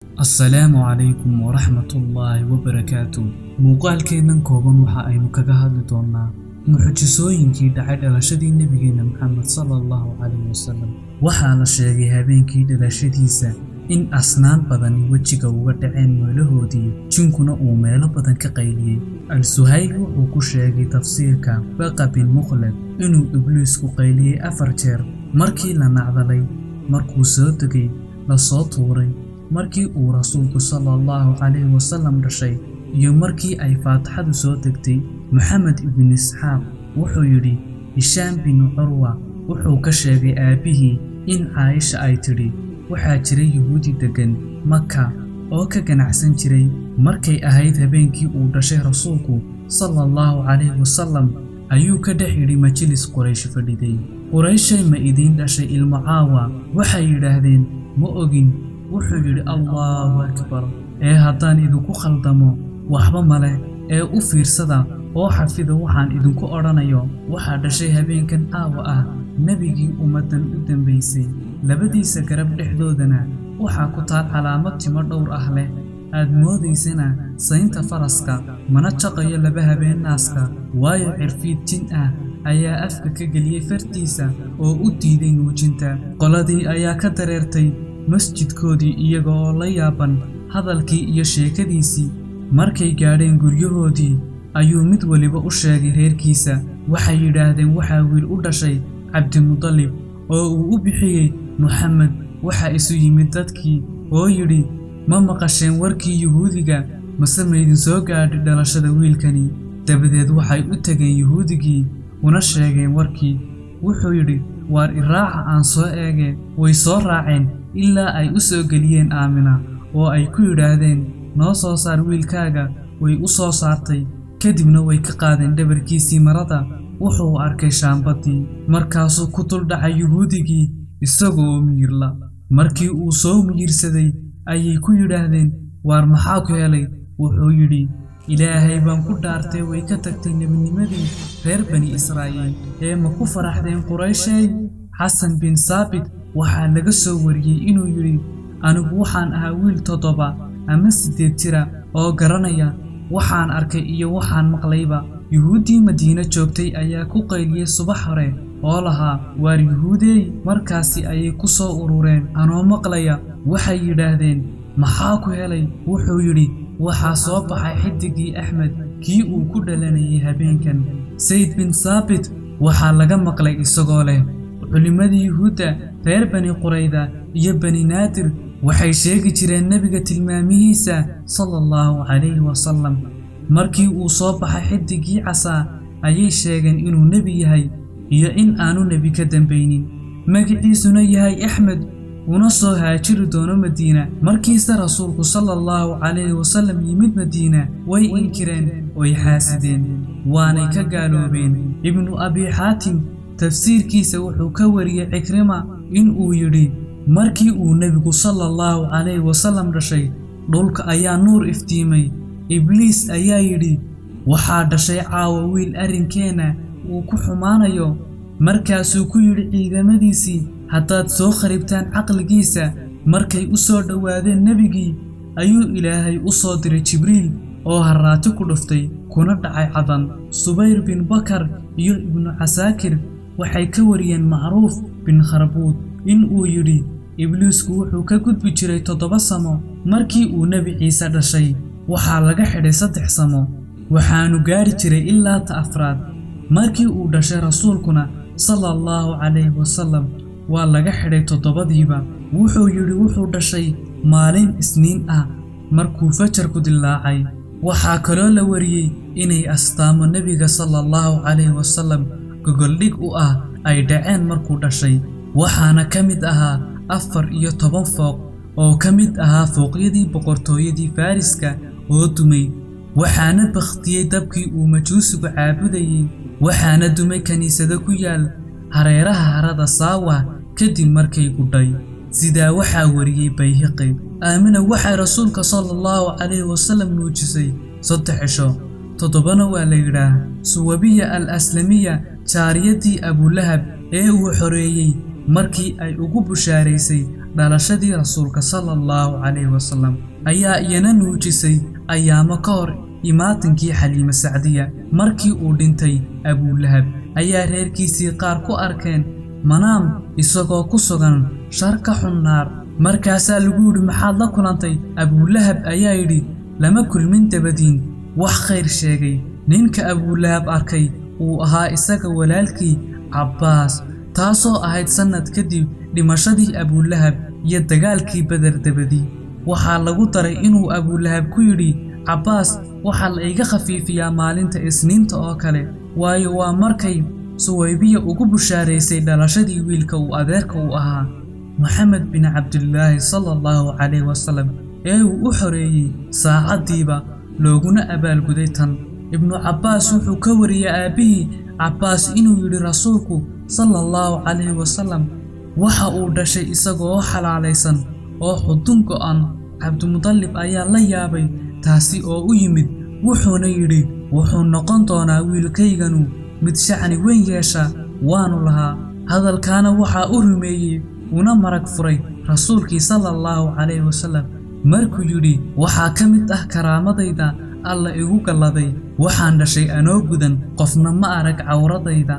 Assalaamu calaykum waraxmatullaahi wabarakaatu. Muuqaalkeennan kooban waxa aynu kaga hadli doonnaa mucjisooyinkii dhacay dhalashadii nebigeena Maxamed sala allahu calayhi wasalam. Waxaa la sheegay habeenkii dhalashadiisa in asnaan badani wejiga uga dhaceen meelahoodii, jinkuna uu meelo badan ka qayliyey. Al-Suhayli wuxuu ku sheegay tafsiirka Baqa bin Mukhlad inuu Ibliisku qayliyey 4 jeer: markii la nacdalay, markuu soo degay, la soo tuuray, markii uu rasuulku sala allahu calayhi wasalam dhashay, iyo markii ay faatixadu soo degtay. Maxamed ibn Isxaaq wuxuu yidhi, Hishaam bin Curwa wuxuu ka sheegay aabbihii in Caaisha ay tidhi, waxaa jiray Yuhuudi deggan Maka oo ka ganacsan jiray. Markay ahayd habeenkii uu dhashay rasuulku sala allahu calayhi wasalam, ayuu ka dhex yidhi majlis Quraysh fadhiday: "Qurayshay, ma idiin dhashay ilmo caawa?" Waxay yidhaahdeen, "Ma ogin." Wuxuu yidhi, "Allahu akbar, ee haddaan idinku khaldamo waxba ma leh, ee u fiirsada oo xafida waxaan idinku odhanayo. Waxaa dhashay habeenkan caawa ah nebigii ummaddan u dambaysay. Labadiisa garab dhexdoodana waxaa ku taal calaamad timo dhowr ah leh, aad moodaysana saynta faraska, mana jaqayo laba habeen naaska, waayo cirfiid jin ah ayaa afka ka geliyey fartiisa oo u diiday nuujinta." Qoladii ayaa ka dareertay masjidkoodii iyaga oo la yaaban hadalkii iyo sheekadiisii. Markay gaadheen guryahoodii ayuu mid waliba u sheegay reerkiisa. Waxay yidhaahdeen, waxaa wiil u dhashay Cabdimudalib oo uu u bixiyey Muxamed. Waxaa isu yimid dadkii oo yidhi, "Ma maqasheen warkii Yuhuudiga? Mase maydin soo gaadhay dhalashada wiilkani?" Dabadeed waxay u tegeen Yuhuudigii una sheegeen warkii. Wuxuu yidhi, "Waar iraaca aan soo eege." Way soo raaceen ilaa ay u soo geliyeen Aamina oo ay ku yidhaahdeen, "Noo soo saar wiilkaaga." Way u soo saartay. Kadibna way ka qaadeen dhabarkiisii marada. Wuxuu arkay shaambadii. Markaasuu ku dul dhacay Yuhuudigii isagoo miyirla. Markii uu soo miyirsaday ayay ku yidhaahdeen, "Waar maxaa ku helay?" Wuxuu yidhi, "Ilaahay baan ku dhaartay, way ka tagtay nebinimadii reer Bani Israa'iil, ee ma ku faraxdeen, Qurayshay?" Xasan bin Saabit waxaa laga soo wariyey inuu yidhi, anigu waxaan ahaa wiil 7 ama 8 jira oo garanaya waxaan arkay iyo waxaan maqlayba. Yuhuuddii Madiine joogtay ayaa ku qayliyey subax hore oo lahaa, "Waar Yuhuudey!" Markaasi ayay ku soo urureen anoo maqlaya. Waxay yidhaahdeen, "Maxaa ku helay?" Wuxuu yidhi, waxaa soo baxay xiddigii Axmed, kii uu ku dhalanayay habeenkan. Sayd bin Saabit waxaa laga maqlay isagoo leh, culimmadii Yuhuudda reer Bani Qurayda iyo Bani Naadir waxay sheegi jireen nebiga tilmaamihiisa sala allahu calayhi wasalam. Markii uu soo baxay xiddiggii casaa ayay sheegeen inuu nebi yahay iyo in aanu nebi ka dambaynin, magiciisuna yahay Axmed, una soo haajiri doono Madiina. Markiise rasuulku sala allahu calayhi wasalam yimid Madiina, way inkireen oy xaasideen, waanay ka gaaloobeen. Ibnu Abi Xaatim tafsiirkiisa wuxuu ka wariyey Cikrima in uu yidhi, markii uu nebigu sala allahu calayhi wasalam dhashay, dhulka ayaa nuur iftiimay. Ibliis ayaa yidhi, waxaa dhashay caawa wiil arrinkeenna uu ku xumaanayo. Markaasuu ku yidhi ciidamadiisii, haddaad soo kharibtaan caqligiisa. Markay u soo dhowaadeen nebigii ayuu Ilaahay u soo diray Jibriil oo harraati ku dhuftay kuna dhacay Cadan. Subayr bin Bakar iyo Ibnu Casaakir waxay ka wariyeen Macruuf bin Kharbuud in uu yidhi, Ibliisku wuxuu ka gudbi jiray 7 samo. Markii uu nebi Ciise dhashay waxaa laga xidhay 3 samo, waxaanu gaari jiray ilaa ta afraad. Markii uu dhashay rasuulkuna sala allahu calayhi wasalam waa laga xidhay 7diiba. Wuxuu yidhi, wuxuu dhashay maalin Isniin ah markuu fajarku dillaacay. Waxaa kaloo la wariyey inay astaamo nebiga sala allahu calayhi wasalam gogoldhig u ah ay dhaceen markuu dhashay. Waxaana ka mid ahaa 14 fooq oo ka mid ahaa fooqyadii boqortooyadii Faariska oo dumay. Waxaana bakhtiyey dabkii uu majuusigu caabudayey. Waxaana dumay kiniisado ku yaal hareeraha harada Saawa kadib markay gudhay. Sidaa waxaa wariyey Bayhaqi. Aamina waxay rasuulka sala allahu calayhi wasalam nuujisay 3 cisho, 7na waa la yidhaah. Suwabiya al Aslamiya, jaariyadii Abulahab ee uu xoreeyey, markii ay ugu bushaaraysay Dhalashadii rasuulka sala allahu calayhi wasalam ayaa iyana nuujisay ayaamo ka hor imaatinkii Xaliime Sacdiya. Markii uu dhintay Abuulahab ayaa reerkiisii qaar ku arkeen manaam isagoo ku sugan shar ka xun naar. Markaasaa lagu yidhi, maxaad la kulantay? Abuulahab ayaa yidhi, lama kulmin dabadiin wax khayr sheegay. Ninka Abuulahab arkay uu ahaa isaga walaalkii Cabbaas, taasoo ahayd sannad kadib dhimashadii Abuulahab iyo dagaalkii Beder dabadii. Waxaa lagu daray inuu Abuulahab ku yidhi Cabbaas, waxaa la iga khafiifiyaa maalinta Isniinta oo kale, waayo waa markay Suwaybiya ugu bushaaraysay dhalashadii wiilka uu adeerka u ahaa Maxamed bin Cabdilaahi sala allahu calayhi wasalam ee uu u xoreeyey saacaddiiba, looguna abaalguday tan. Ibnu Cabbaas wuxuu ka wariyey aabbihii Cabbaas inuu yidhi rasuulku sala allahu calayhi wasalam waxa uu dhashay isagoo xalaalaysan oo xudun go'an. Cabdimudallib ayaa la yaabay taasi oo u yimid, wuxuuna yidhi, wuxuu noqon doonaa wiilkayganu mid shacni weyn yeesha, waanu lahaa. Hadalkaana waxaa u rumeeyey una marag furay rasuulkii sala allahu calayhi wasalam markuu yidhi, waxaa ka mid ah karaamadayda Alla igu galladay, waxaan dhashay anoo gudan, qofna ma arag cawradayda.